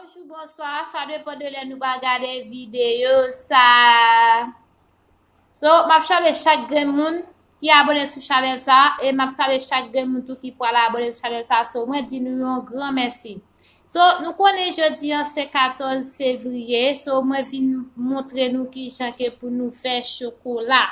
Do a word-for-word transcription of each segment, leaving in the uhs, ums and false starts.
Bonjou, bonswa, sa depann de lè nou pral gade videyo sa. So, m ap salye chak grenn moun ki abòne sou chanèl sa, e m ap salye chak grenn moun tou ki pral abòne sou chanèl sa. So, mwen di nou yon gran mèsi. So, nou konnen jodi an se katòz fevriye, so mwen vin montre nou kijan ke pou nou fè chokola.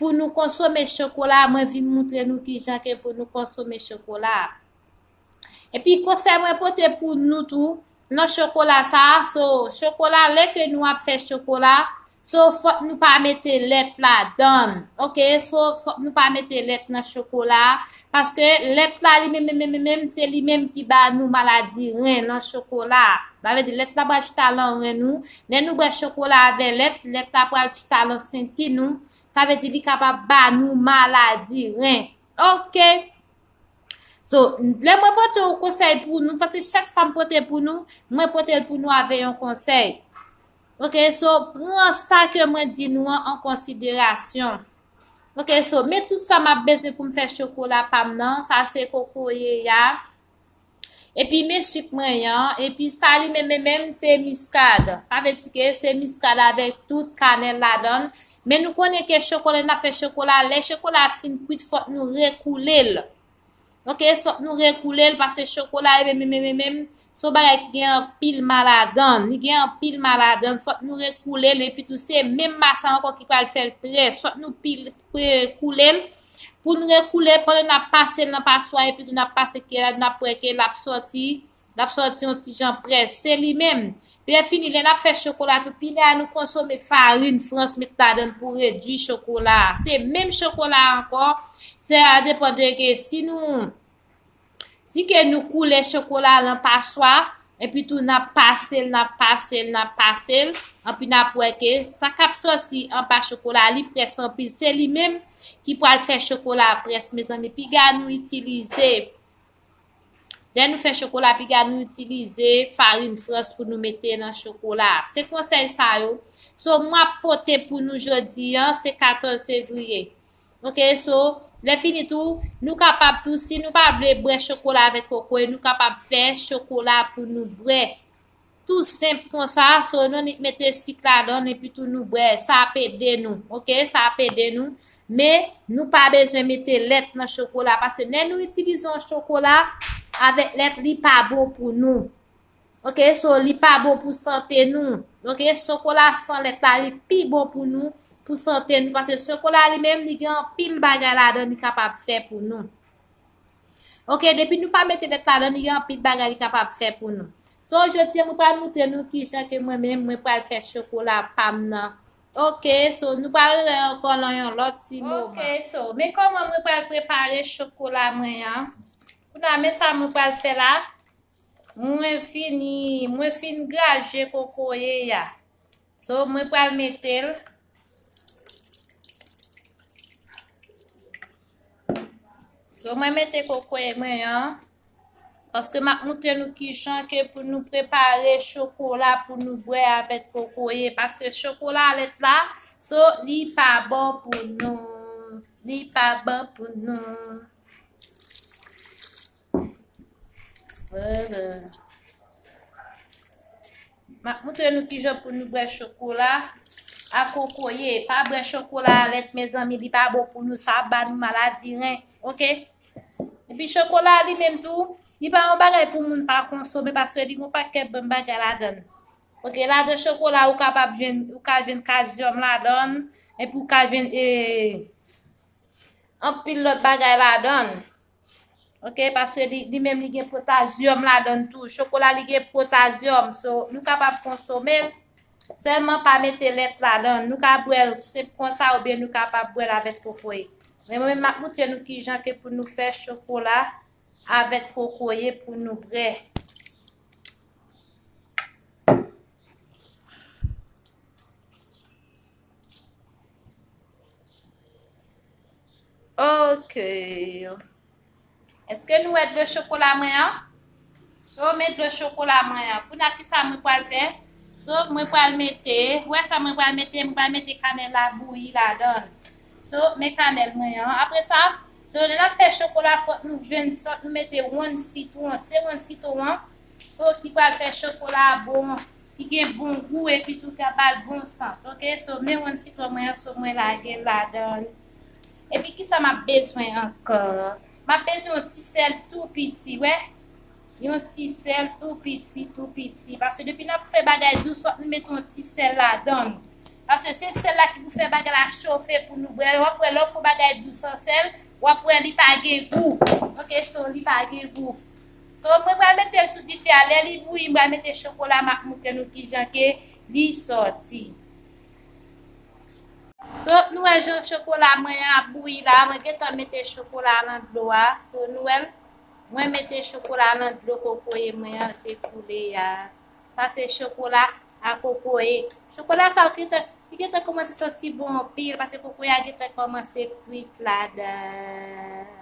Pou nou konsome chokola, mwen vin montre nou kijan ke pou nou konsome chokola. Epi konsèy mwen pote pou nou tou nan chokola sa, so chokola lè ke nou ap fè chokola, so fòk nou pa mete lèt ladann. Oke, so fòk nou pa mete lèt nan chokola, paske lèt la li menm menm menm menm se li menm ki ba nou maladi ren nan chokola. Sa vle di lèt la pral chita lan ren nou. Lè nou bwè chokola avè lèt, lèt la pral chita lan senti nou. Sa vle di li kapab ba nou maladi ren. Oke. So, lè mwen pote yon konsèy pou nou, paske chak sa m pote pou nou, mwen pote l pou nou avè yon konsèy. Oke, so pran sa ke mwen di nou an an konsiderasyon. Oke, so men tout sa m ap bezwen pou m fè chokola pa m nan, sa se kokoye a. Epi men sik mwen an, epi sa li menm menm menm se miskad. Sa vle di ke se miskad avèk tout kanèl ladann. Men nou konnen ke chokola, n ap fè chokola, lè chokola fin kwit, fòk nou rekoule l. Oke, fòk nou rekoule l, paske chokola li menm menm menm menm se yon bagay ki gen anpil ma ladann. Li gen anpil ma ladann, fòk nou rekoule l, epi tou se menm ma sa ankò ki pral fè l près. Fòk nou pil, eh, koule l. Pou nou rekoule, pandan n ap pase l nan paswa, epi tou n ap pase kiyè la, n ap wè ke l ap sòti, l ap sòti yon ti jan près. Se li menm. Lè fini, lè n ap fè chokola tou, pi lè a nou konsome farin Frans met ladann pou redui chokola a. Se menm chokola a ankò, sa depann de ke si nou, si ke nou koule chokola a lan paswa, epi tou n ap pase l, n ap pase l, n ap pase l, anpi n ap wè ke sa k ap sòti anba chokola a, li près anpil. Se li menm ki pral fè chokola a près, mezanmi. Piga nou itilize Lè nou fè chokola, piga nou itilize farin Frans pou nou mete nan chokola. Se konsèy sa yo. So, m ap pote pou nou jodi an, se katòz fevriye. Oke, so, lè fini tou, nou kapab tou, si nou pa vle bwè chokola avèk kokoye, nou kapab fè chokola pou nou bwè. Tou senp konsa, so nou nik mete sik ladann epi tou nou bwè, sa ap ede nou, oke, sa ap ede nou. Men, nou pa bezwen mete lèt nan chokola, paske lè nou itilize yon chokola avèk lèt, li pa bon pou nou. Oke, so li pa bon pou sante nou. Oke, chokola san lèt la, li pi bon pou nou, pou sante nou, paske chokola li menm, li gen anpil bagay ladan li kapab fè pou nou. Oke, depi nou pa mete lèt ladan, li gen anpil bagay li kapab fè pou nou. So, jodi a, mwen pral montre nou kijan ke mwen menm, mwen pral fè chokola pa m nan. Oke, so, nou pral rewè ankò nan yon lòt ti moman. Oke, so, men kòman mwen pral prepare chokola mwen an. Kounye a, men sa mwen pral fè la. Mwen fini, mwen fin graje kokoye a. So, mwen pral mete l. So, mwen mete kokoye mwen an. Paske m ap montre nou kijan ke pou nou prepare chokola pou nou bwè avèk kokoye. Paske chokola lèt la, so, li pa bon pou nou. Li pa bon pou nou. Vwala. M ap montre nou kijan pou nou bwè chokola a kokoye. Pa bwè chokola a lèt, mezanmi, li pa bon pou nou. Sa ap ba nou maladi ren. Oke? Epi chokola li menm tou, li pa yon bagay pou moun pa konsome, paske li gon pakèt bon bagay ladann. Oke, ladan chokola, ou kapab jwenn, ou ka jwenn kazyòm ladann, epi ou ka jwenn, eh, anpil lòt bagay ladann. Oke, paske li, li menm li gen potazyòm ladann tou. Chokola li gen potazyòm, so nou kapab konsome l. Sèlman pa mete lèt ladann. Nou ka bwè l senp konsa oubyen nou kapab bwè l avèk kokoye. Men mwen menm m ap montre nou kijan ke pou nou fè chokola avèk kokoye pou nou bwè. Ok. Èske nou wè dlo chokola mwen an? So, men dlo chokola mwen an. Kounye a, kisa mwen pral fè? So, mwen pral mete, ou wè sa mwen pral mete? Mwen pral mete kanèl la bouyi ladan l. So, men kanèl mwen an. Apre sa, so, lè n ap fè chokola, fòk nou jwenn, fòk nou mete wonn sitwon. Se wonn sitwon an, So, ki pral fè chokola bon, ki gen bon gou, epi tou ka ba l bon sant. Ok, so, men wonn sitwon mwen an, so, mwen lage l ladan l. Epi, kisa m ap bezwen ankò? M ap bezwen yon ti sèl tou piti, wè. Yon ti sèl tou piti, tou piti. Paske depi n ap fè bagay dous, fòk nou mete yon ti sèl ladan l. Paske se sèl la ki pou fè bagay la chofe pou nou bwè. W ap wè lè w fè yon bagay dous san sèl, w ap wè li pa gen gou. Ok, so li pa gen gou. So, mwen pral mete l sou dife a. Lè li bouyi, m pral mete chokola, m ap montre nou kijan ke li sòti. So, nou wè jan chokola mwen an ap bouyi la, mwen gentan mete chokola nan dlo a. So, nou wè l, mwen mete chokola nan dlo kokoye mwen an te koule a. Sa se chokola a kokoye. Chokola sa gentan, li gentan kòmanse santi bon anpil, paske kokoye a gentan kòmanse kwit ladan.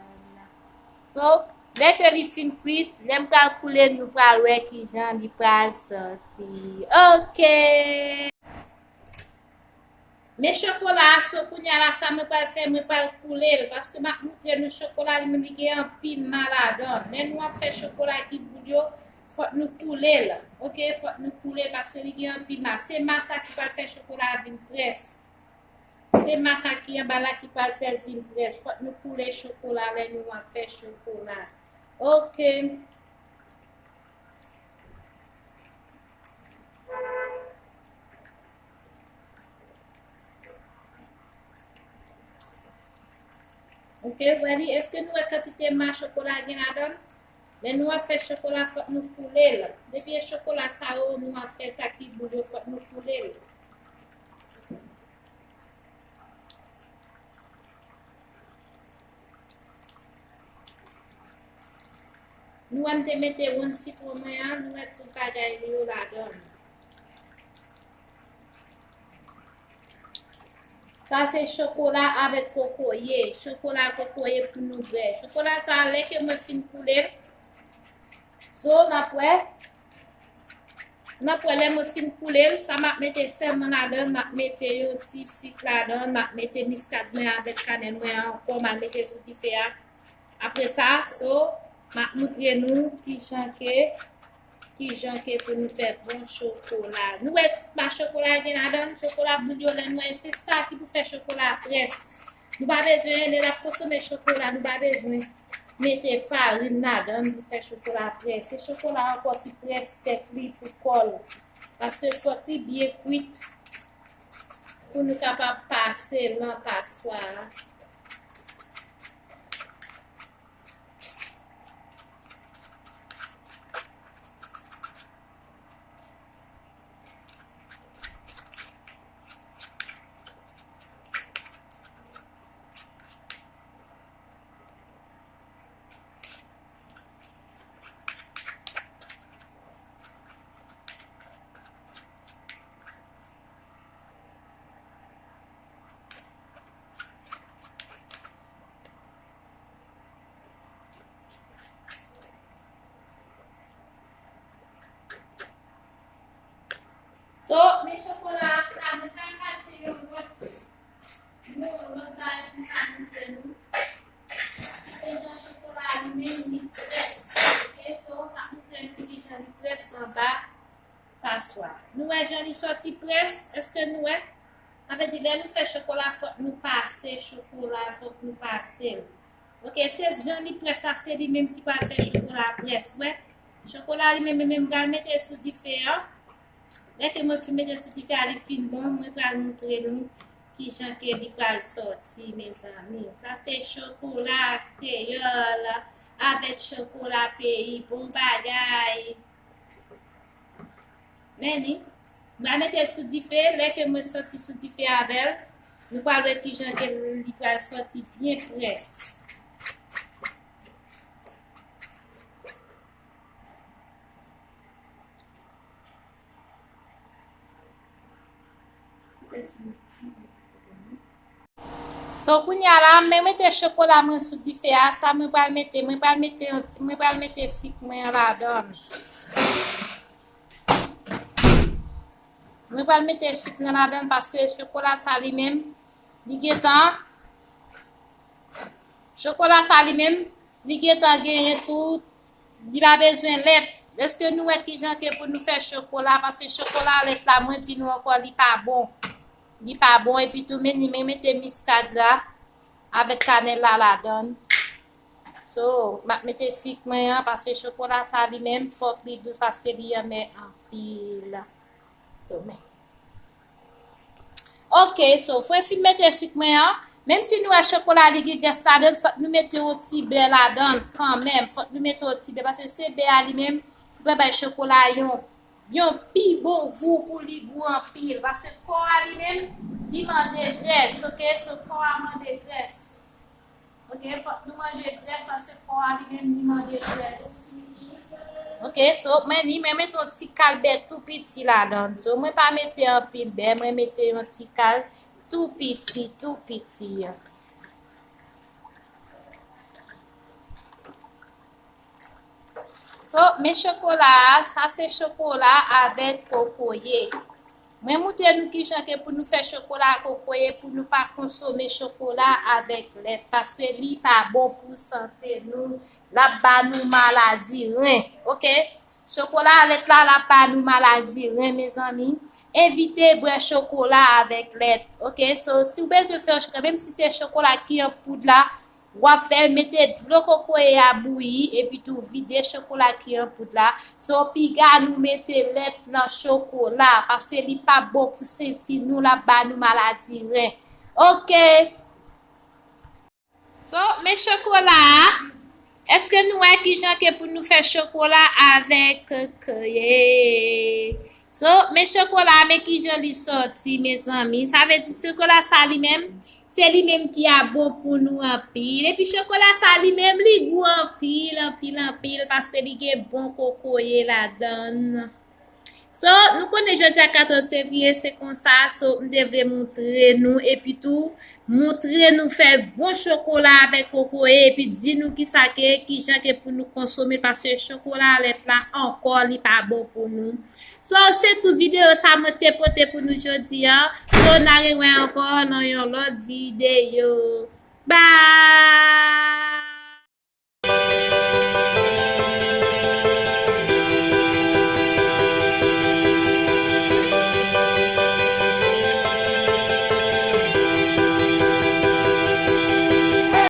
So, lè ke li fin kwit, lè m pral koule l, nou pral wè kijan li pral sòti. Ok! Men chokola a, so kounye a la, sa mwen pral fè, mwen pral koule l, paske m ap montre nou chokola li menm li gen anpil ma ladan l. Lè nou ap fè chokola ki boul yo, fòk nou koule l. Ok, fòk nou koule l, paske li gen anpil ma. Se ma sa ki pral fè chokola a vin près. Se ma sa ki anba la ki pral fè l vin près. Fòk nou koule chokola lè nou ap fè chokola. Ok. Ok, wè li, èske nou wè kantite ma chokola gen ladan l? Lè nou ap fè chokola, fòk nou koule l. Depi e chokola sa yo, nou ap fè sa ki boul yo, fòk nou koule l. Nou wè m te mete wonn sitwon mwen an, nou wè tout bagay li yo ladan l. Sa se chokola avèk kokoye. Chokola kokoye pou nou bwè. Chokola sa, lè ke mwen fin koule l, so, n ap wè. N ap wè lè mwen fin koule l, sa m ap mete sèlman ladan l, m ap mete yon ti sik ladan l, m ap mete miskad mwen avèk kanèl mwen ankò, m al mete l sou dife a. Apre sa, so, m ap montre nou kijan ke, kijan ke pou nou fè bon chokola. Nou wè tout ma chokola gen ladan l, chokola boul yo lè nou wè, se sa ki pou fè chokola près. Nou pa bezwen, lè n ap konsome chokola, nou pa bezwen mete farin ladan l pou fè chokola près. Se chokola ankò ki près tèt li pou kò l. Paske fòk li byen kwit pou nou kapab pase l nan paswa a. So, men chokola sa, nou ka chache yon lòt, yon lòt bagay pou sa nou fè nou. Se jan chokola li menm li près. Ok, so, sa montre nou kijan li près anba paswa. Nou wè jan li sòti près? Èske nou wè? Sa vle di, lè nou fè chokola, fòk nou pase chokola, fòk nou pase l. Ok, se jan li près la, se li menm ki pral fè chokola près, wè. Chokola li menm, li menm, m pral mete l sou dife a. Lè ke mwen fin mete l sou dife a, li fin bon, mwen pral montre nou kijan ke li pral sòti, mezanmi. Sa se chokola kreyòl avèk chokola peyi. Bon bagay. Men li, m pral mete l sou dife. Lè ke mwen sòti sou dife avè l, nou pral wè kijan ke li pral sòti byen près. So, kounye a la, mwen mete chokola mwen sou dife a. Sa mwen pral mete, mwen pral mete yon ti, mwen pral mete sik mwen an ladan. Mwen pral mete sik nan ladan paske chokola sa li menm, li gentan, chokola sa li menm, li gentan genyen tou, li pa bezwen lèt. Èske nou wè kijan ke pou nou fè chokola? Paske chokola lèt la, mwen di nou ankò, li pa bon. Li pa bon, epi tou, men ni men mete miskad la avèk kanèl la ladan. So, m ap mete sik mwen an, paske chokola sa li menm, fòk li dous, paske li anmè anpil. So, men. Ok, so, fwen fin mete sik mwen an, menm si nou wè chokola li gen grès ladan, fòk nou mete yon ti bè ladan kanmenm. Fòk nou mete yon ti bè, paske se bè a li menm ki pral bay chokola yon, yon pi bon gou pou li gou anpil. Paske kò a li menm, li mande grès, ok? So, kò a mande grès. Ok, fòk nou manje grès, paske kò a li menm li mande grès. Ok, so, mwen ni, mwen mete yon ti kal bè tou piti ladan. So, mwen pa mete anpil bè, mwen mete yon ti kal tou piti, tou piti. So, men chokola a, sa se chokola avèk kokoye. Mwen moutre nou kijan ke pou nou fè chokola kokoye, pou nou pa konsome chokola avèk lèt, paske li pa bon pou sante nou, l ap ba nou maladi ren, ok? Chokola lèt la, l ap ba nou maladi ren, mezanmi. Evite bwè chokola avèk lèt, ok? So, si w bezwen fè yon chokola, menm si se chokola ki an poud la, w ap fè, mete dlo kokoye a bouyi, epi tou vide chokola ki an poud la. So, piga nou mete lèt nan chokola, paske li pa bon pou senti nou, l ap ba nou maladi ren. Ok. So, men chokola a, èske nou wè kijan ke pou nou fè chokola avèk kokoye? So, men chokola, men kijan li sòti, mezanmi. Sa vle di, chokola sa li menm, se li menm ki ap bon pou nou anpil. Epi chokola sa li menm, li gou anpil, anpil, anpil, paske li gen bon kokoye ladan. So, nou konnen jodi a katòz fevriye, se konsa, so, m te vle moutre nou, epi tou, moutre nou fè bon chokola avèk kokoye, epi di nou kisa ke, kijan ke pou nou konsome, paske chokola lèt la ankò, li pa bon pou nou. So, se tout videyo sa mwen te pote pou nou jodi a. So, n a rewè ankò nan yon lòt videyo. Bye!